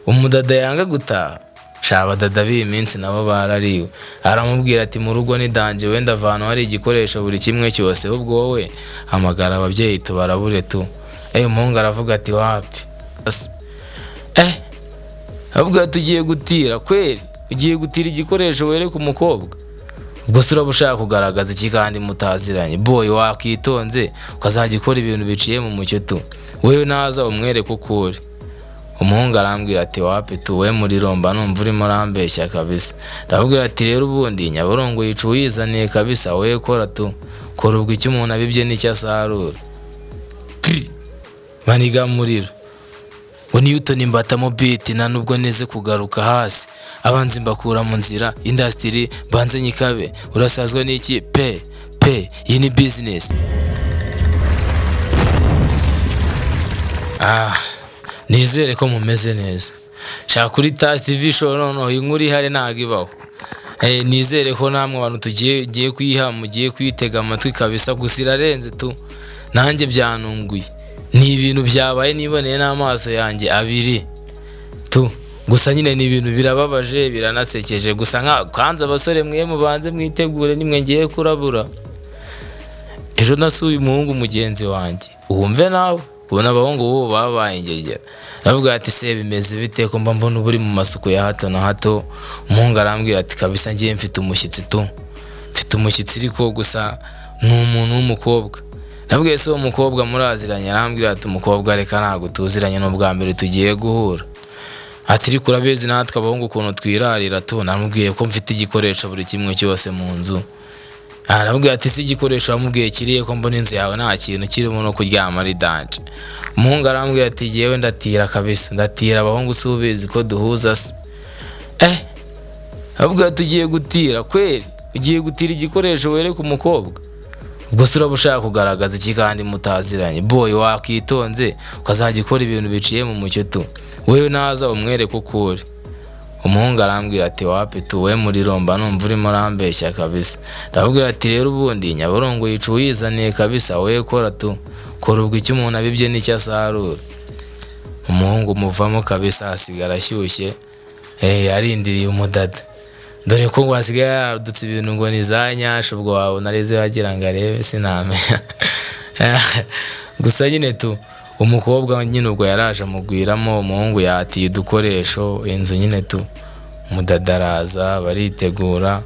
Umudada yanga gutaha. Sha abadada b'iyi minsi nabo barariwe. Aramubwira ati mu rugo ni danger, wenda avantu hari igikoresho buri kimwe cyose, ubwo wowe hamagara ababyeyi tubarabure tu. Umuhungu aravuga ati wapi. Avuga ati ugiye gutira kweri, ugiye gutira igikoresho wereka umukobwa. Ubwo se uraba ushaka kugaragaza iki kandi mutaziranye? Boy wakitonze ukazajya ukora ibintu biciye mu mucyo tu. Wewe naza umwereke uko uri. Umuhungu arambwira ati wapi tu, we muri romba numva urimo urambeshya kabisa. Ndamubwira ati rero ubundi Nyabarongo yica uwizaniye kabisa, we kora tu, kora ubwo icyo umuntu abibye nicyo asarura. Maniga muriro ngo Newton mbatamo beat, nta nubwo neze kugaruka hasi, abanzi mbakura mu nzira, industry mbanze nyikabe, urasazwa n'iki pe pe, iyi ni business. Nizere ko mumeze neza. Shaka kuri Taz TV show noneho inkuru ihari ntago ibaho. Nizere ko namwe abantu tugiye kuyiha, mugiye kuyitega amatwi kabisa, gusa irarenze tu. Nanjye byanunguye. Ni ibintu byabaye niboneye n'amaso yanjye abiri tu. Gusa nyine ni ibintu birababaje, biranasekeje. Gusa nka kanze abasore mwe mubanze mwitegure nimwe ngiye kurabura. Ejo nasuye umuhungu mugenzi wanjye, wumve nawe ubona abahungu ubu babaye ingegera. Ndavuga ati se bimeze bite ko mba mbona uri mu masuku ya hato na hato. Umuhungu arambwira ati kabisa ngiye mfite umushyitsi tu, mfite umushyitsi ariko gusa ni umuntu w'umukobwa. Nabwiye se uwo mukobwa muraziranye? Arambwira ati umukobwa reka ntabwo tuziranye, ni ubwa mbere tugiye guhura. Ati ariko urabizi natwe abahungu ukuntu twirarira tu. Namubwiye ko mfite igikoresho buri kimwe cyose mu nzu. Aramubwira ati si igikoresho wamubwiye kiriye ko mbona inzu yawe nta kintu kirimo no kuryama ari danger. Umuhungu arambwira ati jyewe ndatira kabisa, ndatira abahungu si ubizi ko duhuza se. Avuga ati ugiye gutira kweri, ugiye gutira igikoresho wereka umukobwa. Ubwo se uraba ushaka kugaragaza iki kandi mutaziranye? Boy wakitonze ukazajya ukora ibintu biciye mu mucyo tu. Wewe naza umwereke uko uri. Umuhungu arambwira ati wapi tu, we muri romba numva urimo urambeshya kabisa. Ndamubwira ati rero ubundi Nyabarongo yica uwizaniye kabisa, we kora tu, kora ubwo icyo umuntu abibye nicyo asarura. Umuhungu muvamo kabisa asigara ashyushye, arindiriye umudada. Dore ko ngo hasigaye yaradutse ibintu ngo ni za nyasha, ubwo wabona arizo yagira ngo arebe sinamenya. Gusa nyine tu umukobwa nyine ubwo yaraje amugwiramo, umuhungu yatiye udukoresho inzu nyine tu, umudada araza baritegura.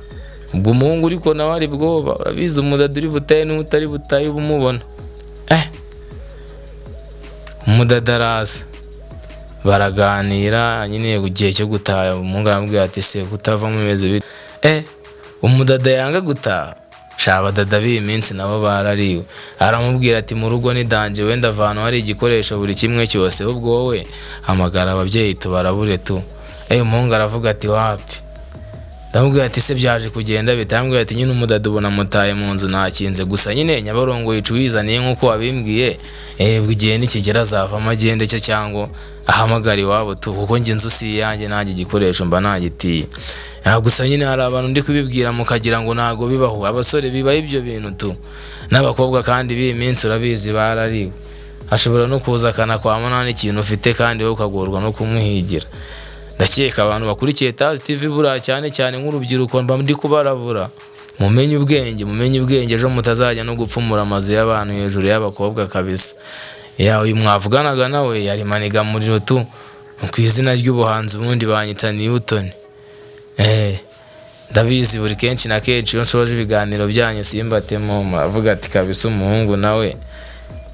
Ubwo umuhungu ariko nawe ari bwoba, urabizi umudada uri butaye n'utari butaye uba umubona. Umudada araza baraganira nyine igihe cyo gutaha, umuhungu aramubwira ati se kutava mu mezi bite? Umudada yanga gutaha. Sha abadada b'iyi minsi nabo barariwe. Aramubwira ati mu rugo ni danger, wenda avantu hari igikoresho buri kimwe cyose, ubwo wowe hamagara ababyeyi tubarabure tu. Umuhungu aravuga ati wapi. Ndamubwira ati se byaje kugenda bite? Arambwira ati nyine umudada ubona mutaye mu nzu nakinze, gusa nyine Nyabarongo yica uwizaniye nk'uko wabimbwiye, ubwo igihe nikigera azavamo agende cye cyangwa ahamagara iwabo tu, kuko njye inzu si iyanjye, nanjye igikoresho mba nagitiye. Gusa nyine hari abantu ndi kubibwira mukagira ngo ntago bibaho. Abasore bibaho ibyo bintu tu, n'abakobwa kandi b'iyi minsi urabizi barariwe. Ashobora no kuza akanakwama nta n'ikintu ufite kandi wowe ukagorwa no kumuhigira. Ndakeka abantu bakurikiye Taz TV buriya cyane cyane nk'urubyiruko mba ndi kubarabura, mumenye ubwenge, mumenye ubwenge ejo mutazajya no gupfumura amazu y'abantu hejuru y'abakobwa kabisa. Ya uyu mwavuganaga nawe yari maniga muriro tu, ku izina ry'ubuhanzi ubundi banyita Newton. Ndabizi buri kenshi na kenshi iyo nshoje ibiganiro byanyu simbatemo muravuga ati kabisa umuhungu nawe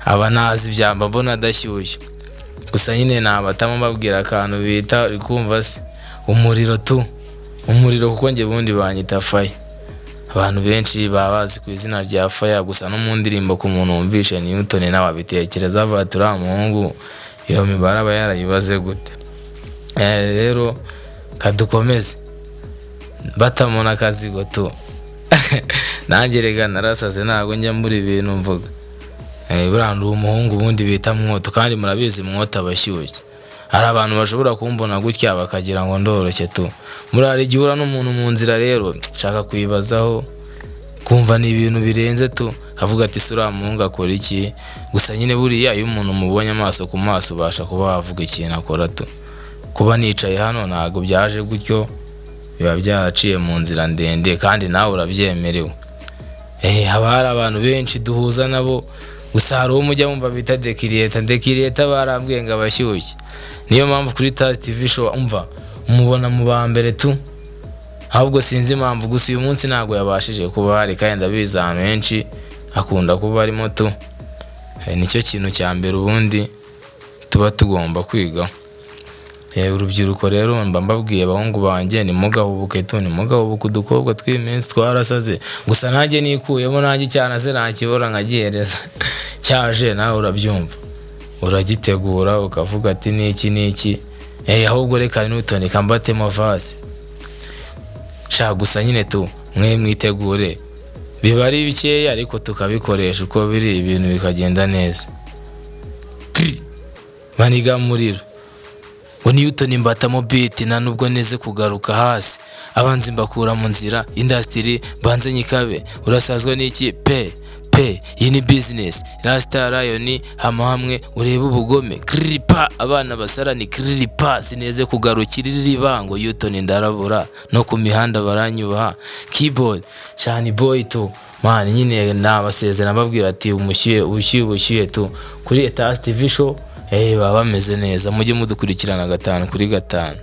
aba nazi ibyamba mbona adashyushye. Gusa nyine nabatamo mbabwira akantu bita kumva se umuriro tu, umuriro kuko njye bundi banyita fire. Abantu benshi baba bazi ku izina rya Fire, gusa no mu ndirimbo ku muntu wumvishe Newton nawe abitekereza avuga ati uriya muhungu iyo mibare aba yarayibaze gute? Rero kadukomeze batamona akazigo tu. Nanjye rega narasaze ntabwo njya muri ibintu mvuga. Buriya ndi umuhungu ubundi bita Mwoto, kandi murabizi Mwoto abashyushye. Hari abantu bashobora kumbona gutya bakagira ngo ndoroshye tu. Muri hari igihe uhura n'umuntu mu nzira rero nshaka kwibazaho, kumva ni ibintu birenze tu, akavuga ati se uriya muhungu akora iki? Gusa nyine buriya iyo umuntu umubonye amaso ku maso ubasha kuba wavuga ikintu akora tu. Kuba nicaye hano ntabwo byaje gutyo, biba byaraciye mu nzira ndende, kandi nawe urabyemerewe. Haba hari abantu benshi duhuza nabo, gusa hari uwo mujya mumva bita Dekiriyeta. Dekiriyeta barambwiye ngo abashyushye, niyo mpamvu kuri Tazi TV Show umva umubona mu ba mbere tu. Ahubwo sinzi impamvu, gusa uyu munsi ntabwo yabashije kuba hari, kandi ndabizi ahantu henshi akunda kuba arimo tu. Nicyo kintu cya mbere ubundi tuba tugomba kwigaho. Urubyiruko rero mba mbabwiye, abahungu banjye, ntimugahubuke tu, ntimugahubuke, udukobwa tw'iyi minsi twarasaze. Gusa nanjye nikuyemo, nanjye icyana se nakibura nkagihereza cyaje, nawe urabyumva, uragitegura ukavuga ati niki niki. Ahubwo reka nutonika mbatemo vase sha. Gusa nyine tu mwe mwitegure, biba ari bikeya ariko tukabikoresha uko biri, ibintu bikagenda neza. Maniga muriro ngo Newton mbatamo beat, nta nubwo neze kugaruka hasi, abanzi mbakura mu nzira, industry mbanze nyikabe. Urasazwa n'iki pe pe? Iyi ni business. Rasta Lion, hama hamwe urebe ubugome kripa, abana basarani kripa, sineze kugarukira iri bango. Newton ndarabura no ku mihanda baranyubaha. Keyboard shani boy tu man, nyine nabasezera mbabwira ati umushyuye, ubushyuye, ubushyuye tu kuri Etazi TV Show. Baba bameze neza, mujye mudukurikirana 5 kuri 5.